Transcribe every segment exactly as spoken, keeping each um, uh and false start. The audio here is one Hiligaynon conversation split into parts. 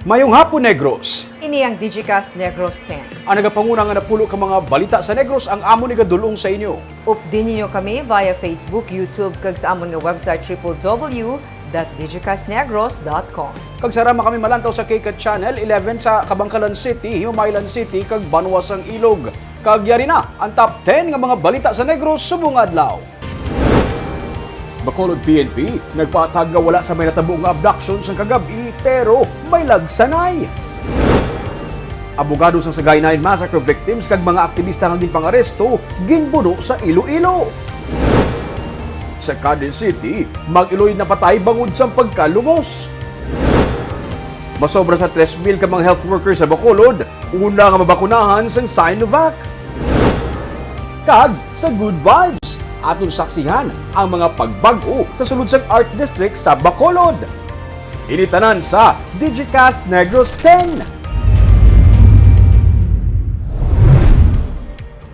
Mayong hapon, Negros! Ini ang Digicast Negros ten. Ang nagapanguna nga napulo ka mga balita sa Negros ang amon igadul-ong sa inyo. Updi ninyo kami via Facebook, YouTube, kag sa amon nga website triple W dot digicastnegros dot com. Kag sarama kami malantaw sa K cat Channel eleven sa Kabankalan City, Hiumaylan City, kag Banwa sang Ilog. Kag yari na ang top ten nga mga balita sa Negros subong adlaw. Bacolod P N P nagpatag nga wala sa may natabo nga abduction sang kagab-i, pero may lagsanay. Abogado sang Sagay Nine Massacre victims kag mga aktibista nga ginpangaresto, ginbuno sa Iloilo. Sa Cadiz City, mag-iloy napatay bangod sang pagkalumos. Masobra sa tres mil ka mga health workers sa Bacolod, una nga mabakunahan sang Sinovac. Kag sa Good Vibes, aton saksihan ang mga pagbag-o sa sulod sang Art District sa Bacolod. Ini tanan sa Digicast Negros ten.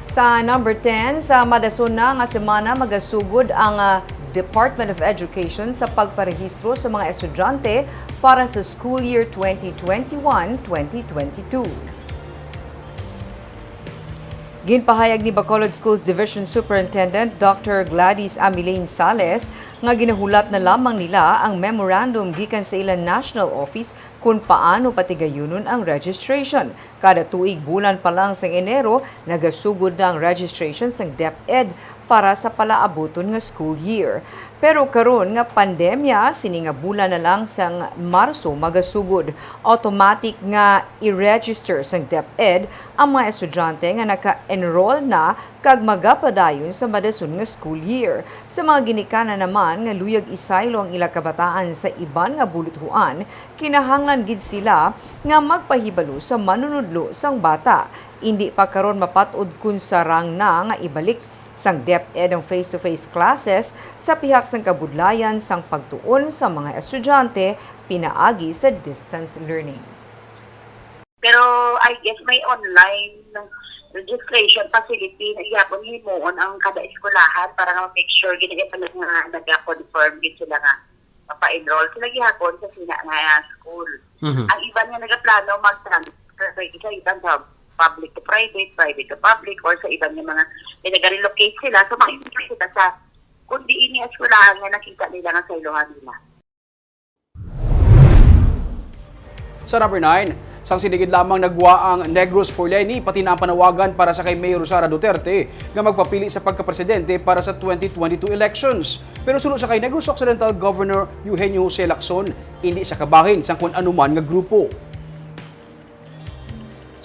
Sa number ten, sa madason na nga semana magasugod ang, ah, Department of Education sa pagparehistro sa mga estudyante para sa school year twenty twenty-one, twenty twenty-two. Ginpahayag ni Bacolod Schools Division Superintendent Doctor Gladys Amilain Sales nga ginahulat na lamang nila ang memorandum gikan sa ila national office kon paano patigayunon ang registration. Kada tuig, bulan pa lang sang Enero, nagasugod na ang registration sang DepEd para sa palaabuton nga school year. Pero karon nga pandemya, sini nga bulan na lang sang Marso magasugod. Automatic nga i-register sang DepEd ang mga estudyante nga naka-enroll na kag magapadayon sa madason nga school year. Sa mga ginikanan naman nga luyag isaylo ang ila kabataan sa iban nga buluthuan, kinahanglan gid sila nga magpahibalo sa manunudlo sang bata. Indi pa karon mapat-od kon sarang na nga ibalik sang DepEd ang face-to-face classes sa pihak sang kabudlayan sang pagtuon sa mga estudyante pinaagi sa distance learning. Pero I guess may online registration facility na gihapon himuon ang kada eskwelahan para nga ma-make sure gid nga talaga nga naga-confirm gid sila nga mapa-enroll sila gihapon sa sina nga school. Mhm. Ang iban nga nagaplano mag-transfer sa iban sa public to private, private to public, or sa iban nga mga, eh, nag-relocate sila. So, makikita sila sa kung diin nga eskwelahan nga nakita nila nga saylohan nila. Sa number nine, sang sinigid lamang nagwa ang Negros for Leni, pati na ang panawagan para sa kay Mayor Sara Duterte nga magpapili sa pagkapresidente para sa twenty twenty-two elections. Pero suno sa kay Negros Occidental Governor Eugenio Jose Lacson, indi siya kabahin sang kun anuman nga grupo.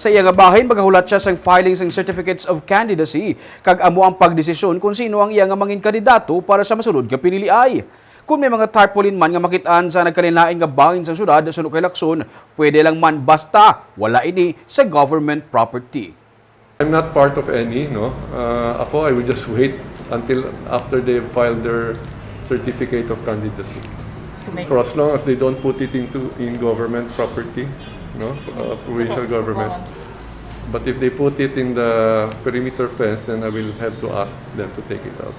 Sa iya nga bahin, magahulat siya sang filing sang certificates of candidacy, kag amo ang pagdesisyon kon sino ang iya nga mangin kandidato para sa masunod nga piniliay. Kon may mga tarpaulin man nga makit-an sa nagkalainlain nga bahin sang syudad, suno kay Lacson, pwede lang man basta wala ini sa government property. I'm not part of any, no. Uh, ako, I will just wait until after they file their certificate of candidacy. For as long as they don't put it into, in government property, no, uh, provincial government. But if they put it in the perimeter fence, then I will have to ask them to take it out.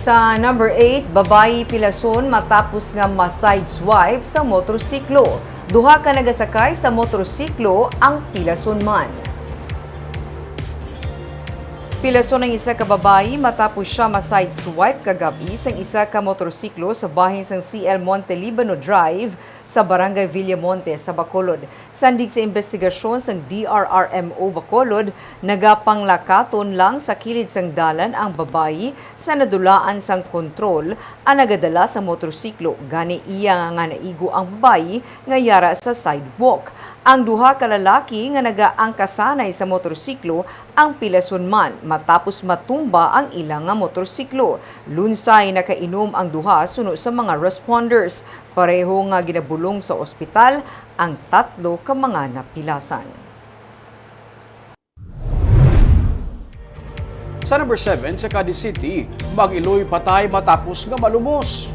Sa number eight, babayi pilason matapos nga ma-sideswipe sa motorsiklo. Duha ka nagasakay sa motorsiklo ang pilason man. Pilason ang isa ka babayi matapos siya ma-sideswipe kagab-i sang isa ka motorsiklo sa bahin sang C L Monte Libano Drive sa Barangay Villamonte sa Bacolod. Sandig sa imbestigasyon sang D R R M O Bacolod, nagapanglakaton lang sa kilid sang dalan ang babayi sa nadulaan sang kontrol ang nagadala sa motorsiklo, gani iya nga naigo ang babayi nga yara sa sidewalk. Ang duha ka lalaki nga nagaangkasanay sa motorsiklo ang pilason man matapos matumba ang ila nga motorsiklo. Lunsay nakainom ang duha suno sa mga responders. Pareho nga ginabulong sa ospital ang tatlo ka mga napilasan. Sa number seven, sa Cadiz City, mag-iloy patay matapos nga malumos.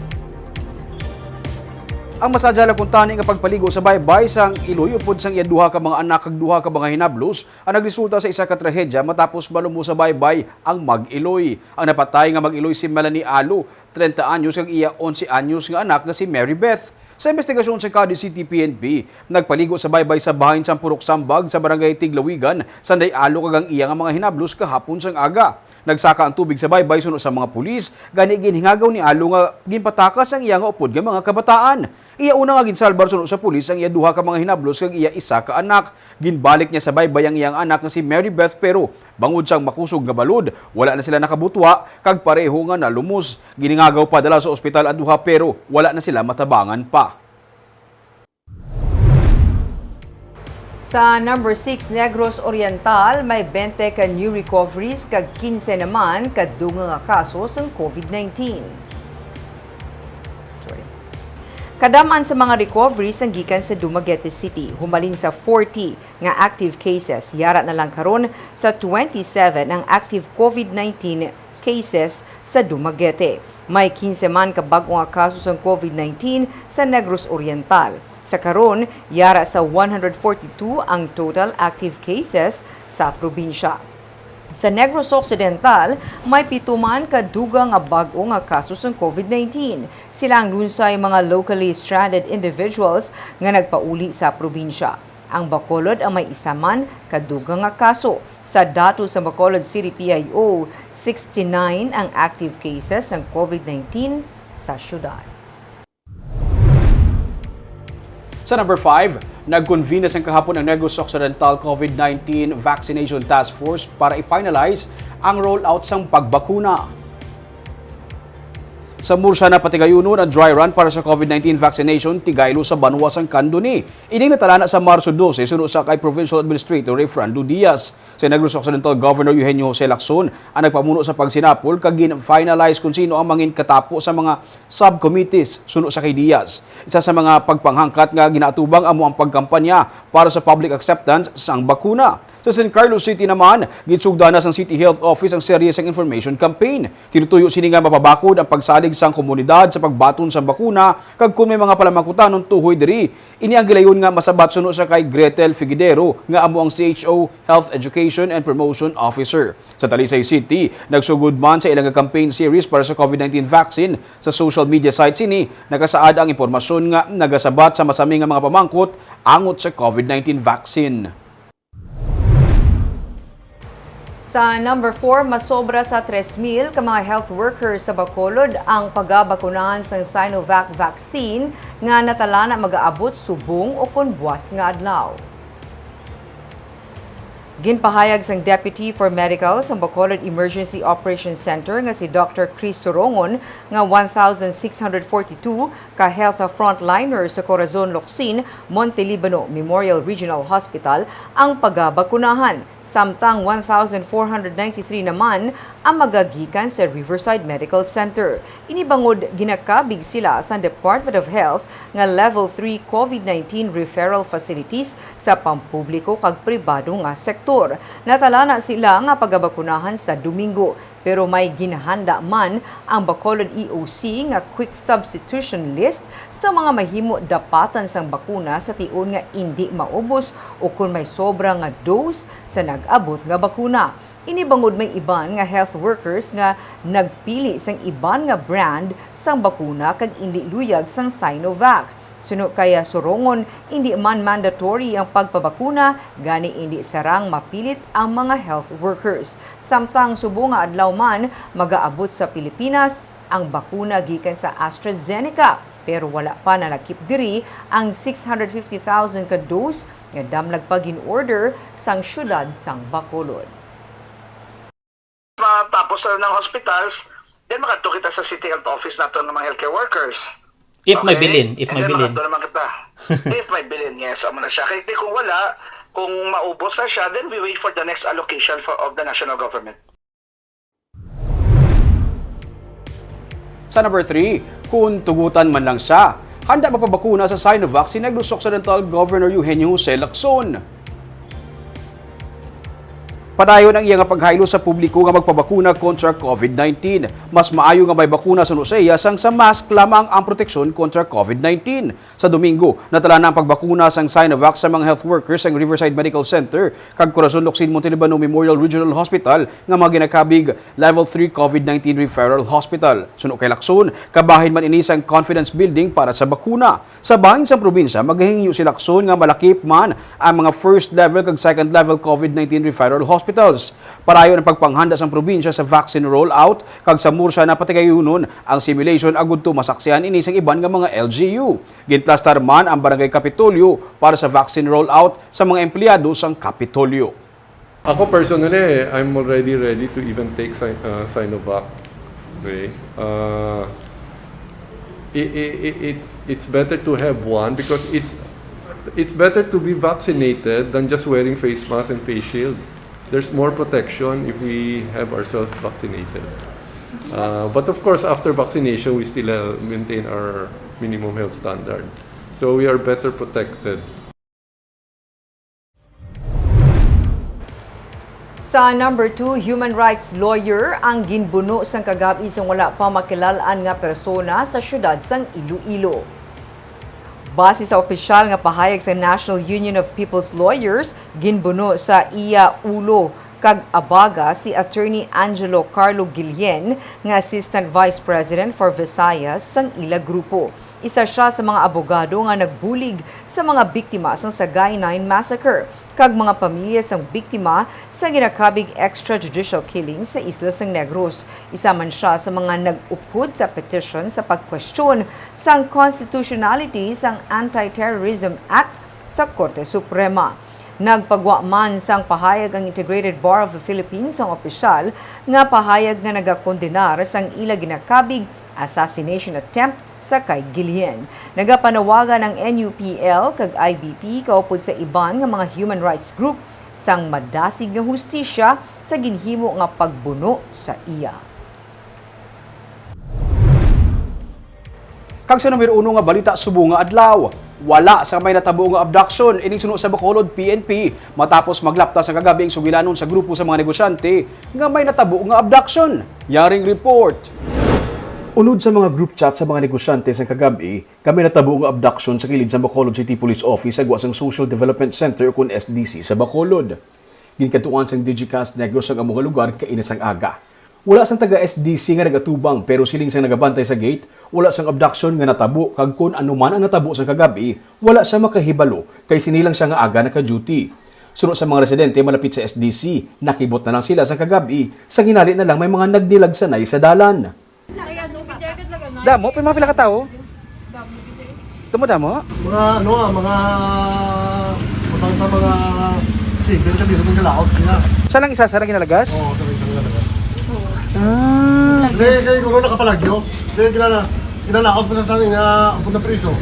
Ang masadya lang kuntani nga pagpaligo sa baybay sang iloy upod sang iya duha ka mga anak kag duha ka mga hinablos ang nagresulta sa isa ka trahedya matapos malumos sa baybay ang mag-iloy. Ang napatay nga mag-iloy si Melanie Alo, treinta anyos, kag iya onse anyos nga anak nga si Mary Beth. Sa investigasyon sa Cadiz City P N P, nagpaligo sa baybay sa bahin sang Purok Sambag sa Barangay Tiglawigan, sanday alok kag ang iya nga mga hinablos kahapon sang aga. Nagsaka ang tubig sa baybay suno sa mga pulis, gani ginhingagaw ni Alo nga ginpatakas ang iya nga upod nga mga kabataan. Iya una nga ginsalbar suno sa pulis ang iya duha ka mga hinablos kag iya isa ka anak. Ginbalik niya sa baybay ang iyang anak nga si Mary Beth, pero bangod sang makusog nga balod, wala na sila nakabutwa kag pareho nga nalumos. Ginhingagaw padala sa ospital ang duha, pero wala na sila matabangan pa. Sa number six, Negros Oriental, may twenty ka new recoveries kag quince naman ka dugang nga kaso sang COVID nineteen. Sorry. Kadam-an sa mga recoveries ang gikan sa Dumaguete City, humalin sa forty nga active cases, yara na lang karon sa twenty-seven ang active COVID nineteen cases sa Dumaguete. May quince man ka bag-o nga kaso sang COVID nineteen sa Negros Oriental. Sa karon, yara sa one hundred forty-two ang total active cases sa probinsya. Sa Negros Occidental, may pito man ka dugang nga bag-o nga kaso sang COVID nineteen. Sila ang lunsay mga locally stranded individuals nga nagpauli sa probinsya. Ang Bacolod ang may isa man ka dugang nga kaso. Sa datos sa Bacolod City P I O, sixty-nine ang active cases sang COVID nineteen sa syudad. Sa number five, nagkonvene na sang kahapon ang Negros Occidental COVID nineteen Vaccination Task Force para i-finalize ang rollout sang pagbakuna. Sa Murcia na patigayunon ang dry run para sa COVID nineteen vaccination tigaylo sa banwa sang Candoni. Ining natalana sa Marso dose suno sa kay Provincial Administrator Refrando Diaz. Si Negros Occidental Governor Eugenio Jose Lacson ang nagpamuno sa pagsinapol kag gin-finalize kung sino ang mangin katapo sa mga subcommittees suno sa kay Diaz. Isa sa mga pagpanghangkat nga ginaatubang amo ang pagkampanya para sa public acceptance sang bakuna. Sa San Carlos City naman, ginsugdan na sang City Health Office ang serye sang information campaign. Tinutuyo sini nga mapabakod ang pagsalig sang komunidad sa pagbaton sang bakuna kag kon may mga palamangkutanon tuhoy diri. Ini ang gilayon nga masabat suno sa kay Gretel Figuidero nga amo ang C H O Health Education and Promotion Officer. Sa Talisay City, nagsugod man sa ilang campaign series para sa COVID nineteen vaccine. Sa social media sites ini, nakasaad ang impormasyon nga nagasabat sa masami nga mga pamangkot angot sa COVID nineteen vaccine. Sa number four, masobra sa tres mil ka mga health workers sa Bacolod ang pagabakunahan sang Sinovac vaccine nga natalana magaabot subong ukon buas nga adlaw. Ginpahayag sang Deputy for Medical sang Bacolod Emergency Operations Center nga si Doctor Chris Sorongon nga one thousand six hundred forty-two ka health frontliners sa Corazon Locsin, Montelibano Memorial Regional Hospital ang pagabakunahan, samtang one thousand four hundred ninety-three naman ang magagikan sa Riverside Medical Center. Ini bangod ginakabig sila sa Department of Health nga Level three COVID nineteen referral facilities sa pampubliko kag pribado nga sektor. Natalana sila nga pagabakunahan sa Domingo, pero may ginhanda man ang Bacolod E O C nga quick substitution list sa mga mahimo dapatan sang bakuna sa tion nga indi maubos o kon may sobra nga dose sa nag-abot nga bakuna. Ini bangod may iban nga health workers nga nagpili sang iban nga brand sang bakuna kag indi luyag sang Sinovac. Suno kay Sorongon, indi man mandatory ang pagpabakuna, gani indi sarang mapilit ang mga health workers. Samtang subong nga adlaw man, magaabot sa Pilipinas ang bakuna gikan sa AstraZeneca, pero wala pa nalakip diri ang six hundred fifty thousand ka dose nga damlag pa gin-order sang siyudad sang Bacolod. Matapos na ng hospitals, then makadto kita sa City Health Office nato ng mga healthcare workers. If may bilin, if may And then bilin. Makadto naman kita. If may bilin, yes, amo na siya. Kaya kung wala, kung maubos na siya, then we wait for the next allocation for, of the national government. Sa number three, kung tugutan man lang siya, handa magpabakuna sa Sinovac si Negros Occidental Governor Eugenio Jose Lacson. Padayon ang iya nga paghaylo sa publiko nga magpabakuna kontra COVID nineteen. Mas maayo nga may bakuna suno sa iya sang sa mask lamang ang proteksyon kontra COVID nineteen. Sa Domingo, natala na ang pagbakuna sang Sinovac sa mga health workers sang Riverside Medical Center kag Corazon Locsin Montalibano Memorial Regional Hospital nga mga ginakabig Level three COVID nineteen Referral Hospital. Suno kay Lacson, kabahin man ini sang confidence building para sa bakuna. Sa bahin sang probinsya, magahingyo si Lacson nga malakip man ang mga first level kag second level COVID nineteen referral hospitals. Padayon ang pagpanghanda sang probinsya sa vaccine rollout, kag sa Murcia napatigayonon ang simulation agud to masaksihan ini sang iban nga mga L G U. Ginplastar man ang Barangay Kapitolyo para sa vaccine rollout sa mga empleyado sang Kapitolyo. Ako personally, I'm already ready to even take Sin-, uh, Sinovac. Okay? Uh, i- i- i- it's it's better to have one because it's it's better to be vaccinated than just wearing face mask and face shield. There's more protection if we have ourselves vaccinated. Uh, but of course, after vaccination, we still uh, maintain our minimum health standard. So we are better protected. Sa number two, human rights lawyer ang ginbuno sang kagab-i sang wala pa makilal-an nga persona sa siyudad sang Iloilo. Base sa opisyal nga pahayag sa National Union of People's Lawyers, ginbuno sa iya ulo kag abaga si Attorney Angelo Carlo Guillen, nga Assistant Vice President for Visayas sang ila grupo. Isa sia sa mga abogado nga nagbulig sa mga biktima sang Sagay Nine Massacre kag mga pamilya sang biktima sa ginakabig extrajudicial killing sa isla sang Negros. Isa man sia sa mga nag-upod sa petition sa pagkwestiyon sang constitutionality sang Anti-Terrorism Act sa Korte Suprema. Nagpagwa man sang pahayag ang Integrated Bar of the Philippines sang opisyal nga pahayag nga nagakondenar sang ila ginakabig assassination attempt sa kay Guillen. Nagapanawagan ang N U P L kag I B P kaupod sa iban nga mga human rights group sang madasig nga hustisya sa ginhimo nga pagbuno sa iya. Kag sa numero uno nga balita subong nga adlaw, wala sa may natabo nga abduction ining suno sa Bacolod P N P matapos maglapta sa kagabi ang sugilanon sa grupo sa mga negosyante nga may natabo nga abduction. Yaring report. Unod sa mga group chat sa mga negosyante sa kagabi, nga may natabo nga abduction sa kilid sa Bacolod City Police Office sa gwa sang Social Development Center ukon S D C sa Bacolod. Ginkadtuan sang Digicast Negros ang amo nga lugar kaina sang aga. Wala sang taga S D C nga nagatubang, pero siling sang nagabantay sa gate, wala sang abduction nga natabo, kag kon ano man ang natabo sang kagabi, wala sia makahibalo, kay sini lang sia nga aga naka-duty. Suno sa mga residente malapit sa S D C, nakibot na lang sila sang kagabi, sa ginali na lang may mga nagnilag sanay sa dalan. Damo, pero mga pila ka tawo? Damo, damo? Mga ano, ah, mga, mga, mga seven ka dito, may kalaot siya. Siya lang isa, siya lang ginalagas? Oo, siya lang isa ginalagas. Ah. Hindi, kay kuno nakapalagyo. Hindi, kilala, kinalaot mo na sa amin nga, ang punta priso.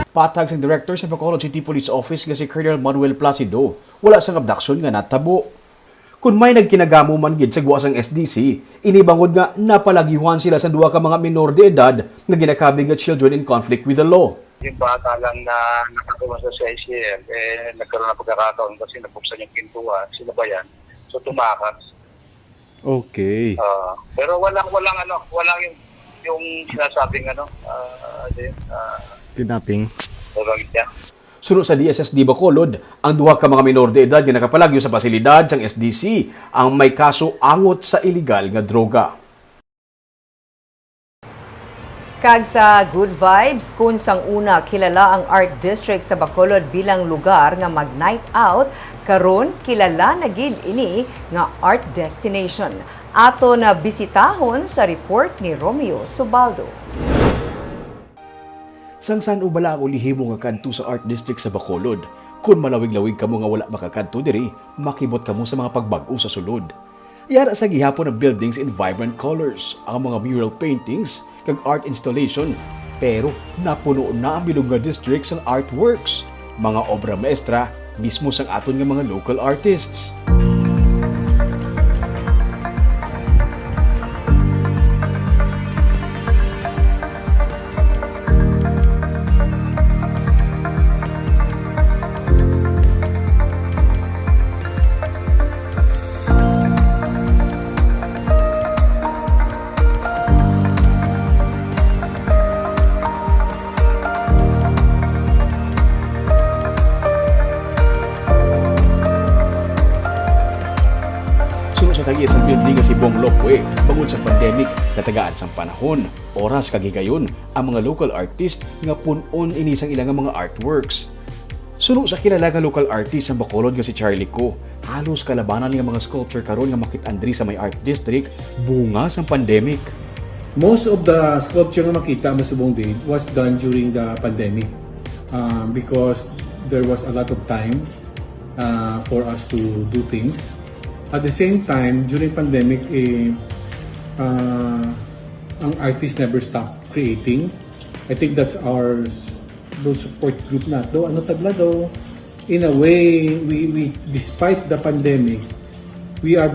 Patag sang director sa Bacolod City Police Office nga si Colonel Manuel Placido, wala sang abduction nga natabo. Kun may nagkinagamo man gid sa gwa sang S D C, ini bangod nga napalagyuhan sila sa duha ka mga minor de edad nga ginakabig nga children in conflict with the law. Yung bata lang na nakatuwa sa C I C M, eh, nagkaroon ng pagkakataon kasi nabuksan yung pintuan, sinabayan. So, tumakas. Okay. Ah, pero walang, walang ano, walang yung, yung sinasabing ano, ah, ano yun, ah, Kidnapping. Walang siya. Suno sa D S S D Bacolod, ang duha ka mga minor de edad nga nakapalagyo sa pasilidad sang S D C ang may kaso angot sa iligal nga droga. Kag sa good vibes, kun sang una kilala ang Art District sa Bacolod bilang lugar nga mag-night out, karon kilala na gid ini nga art destination. Ato na bisitahon sa report ni Romeo Subaldo. Sang san-o bala ang ulihimo nga kadto sa Art District sa Bacolod? Kon malawig-lawig kamo nga wala makakadto diri, makibot kamo sa mga pagbag-o sa sulod. Yara sa gihapon ang buildings in vibrant colors, ang mga mural paintings, kag art installation, pero napuno na ang bilog nga district sang artworks, mga obra maestra mismo sang aton nga mga local artists. Ang isang building nga si Bong Lopwe, bangod sa pandemic, natagaan sang panahon, oras kag higayon ang mga local artist nga pun-on ini sang ila nga mga artworks. Suno sa kilala nga local artist sang Bacolod nga si Charlie Co, halos kalabanan nga mga sculpture karon nga makit-an diri sa may art district, bunga sang pandemic. Most of the sculpture nga makita mo subong did was done during the pandemic, um, because there was a lot of time uh, for us to do things. At the same time, during pandemic, eh, uh, ang artist never stopped creating. I think that's our s- those support group na do ano tagla do. In a way, we, we despite the pandemic, we are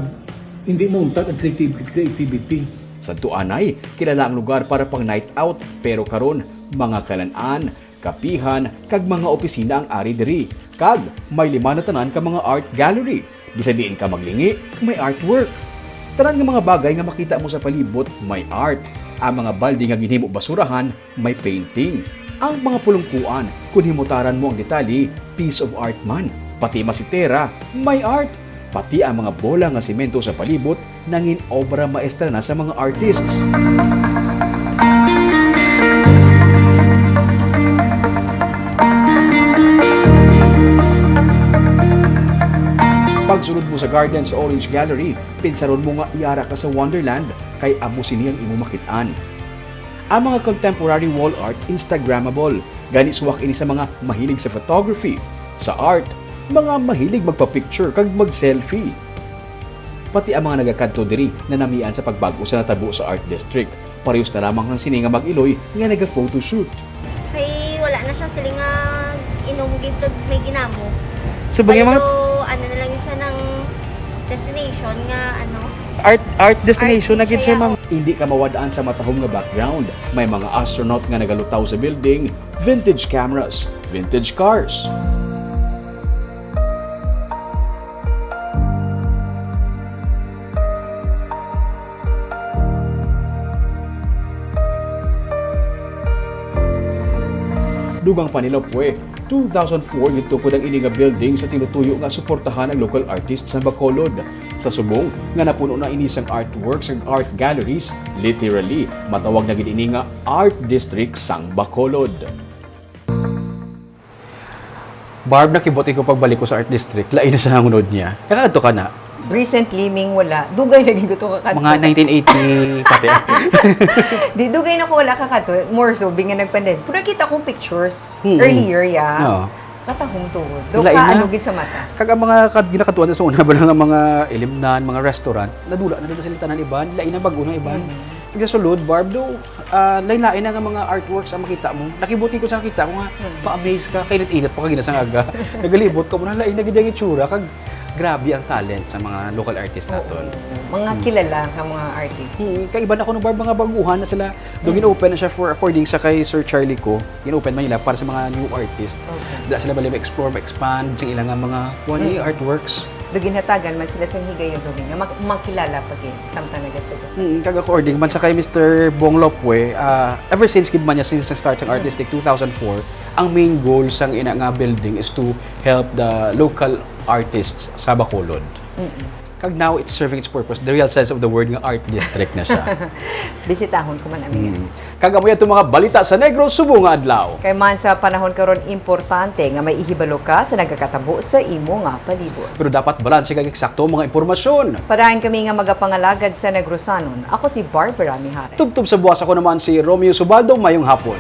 hindi mauntag ang creative creativity. Sa Tuanay, kilala ang lugar para pang night out, pero karon, mga kalan-an, kapihan, kag mga opisina ang ari diri, kag may lima na tanan ka mga art gallery. Bisan diin ka maglingi, may artwork. Tanan nga mga bagay nga makita mo sa palibot, may art. Ang mga balde nga ginhimo basurahan, may painting. Ang mga pulungkuan, kung himutaran mo ang detalye, piece of art man. Pati masitera, may art. Pati ang mga bola nga semento sa palibot, nangin obra maestra na sa mga artists. Pagsulod mo sa garden sa Orange Gallery, pinsaron mo nga iara ka sa Wonderland, kay amo sini ang imo makit-an. Ang mga contemporary wall art Instagrammable. Gani suwak ini sa mga mahilig sa photography, sa art, mga mahilig magpa-picture kag mag-selfie. Pati ang mga nagakadto diri nanamian sa pagbag-o sa natabo sa Art District. Parehas na lamang sang sini nga mag-iloy nga naga-photoshoot. Kay wala na siya sila nga inom gid kag may ginamo. Sa bagay, mga Although, ano na lang yun sa nang destination nga ano, art, art destination art na gid siya, siya, ma'am. Hindi ka mawad-an sa matahom nga background. May mga astronaut nga nagalutaw sa building, vintage cameras, vintage cars. Dugang pa ni Lopwe, two thousand four gitukod ang ini nga building sa tinutuyo nga suportahan ang local artist sa Bacolod. Sa subong nga napuno na ini sang artworks ug art galleries, literally, matawag na gid ini nga Art District sang Bacolod. Barb, nakibot ko pagbalik ko sa Art District, lain na siya ang unod niya. Nakakadto ka na? Recently, Ming, wala. Dugay na gid ko to kakadto. Mga nineteen eighty pati. Di, dugay na ko wala kakadto. More so, binga nag-pandemic. Pero nakita kong pictures Mm-mm. earlier, yeah. Oo. Katahong tuod. Do Lain ka, na. Ano gid sa mata? Kag ang mga kad-, ginakatuan sa una ba lang ang mga ilimnan, mga restaurant, nadula na doon sila tanan iban, lain ang bag-o ng iban. Mm. Kag sa sulod, Barb, do, ah, lain-lain na nga mga artworks ang makita mo. Nakibot ko sa nakita ko nga, Mm. pa-amaze ka, kay init-init pa kagina sa aga. Nagalibot ka mo na, lain na gid ang itsura, kag grabe ang talent sa mga local artist Oo. naton. Mga Mm. kilala nga mga artist. Mm, kay iban ako no, Barb, mga baguhan na sila. Do Mm. gin-open na siya for, according sa kay Sir Charlie Co, gin-open man nila para sa mga new artist. Okay. Da sila bali ma-explore, ma-expand sa ilang nga mga kuan, Mm. artworks. Do ginhatagan man sila sa higayon, Robin, nga mak-, makilala pa gid samtang nagasugot. Mm, kag according man sa kay Mister Bong Lopwe, ah, ever since gid man niya, since na-start ang Art Mm. District two thousand four, ang main goal sang ina nga building is to help the local artists sa Bacolod. Mm-mm. Kag now, it's serving its purpose, the real sense of the word nga art district na siya. Bisitahon ko man, amiga. Mm. Kag amo yan itong mga balita sa Negros subong nga adlaw. Kay man sa panahon karon, importante nga may ihibalo ka sa nagakatabo sa imo nga palibot. Pero dapat balanse kag eksakto ang mga impormasyon. Padayon kami nga magapangalagad sa Negrosanon. Ako si Barbara Mijares. Tubtob sa buwas, ako naman si Romeo Subaldo. Mayong hapon.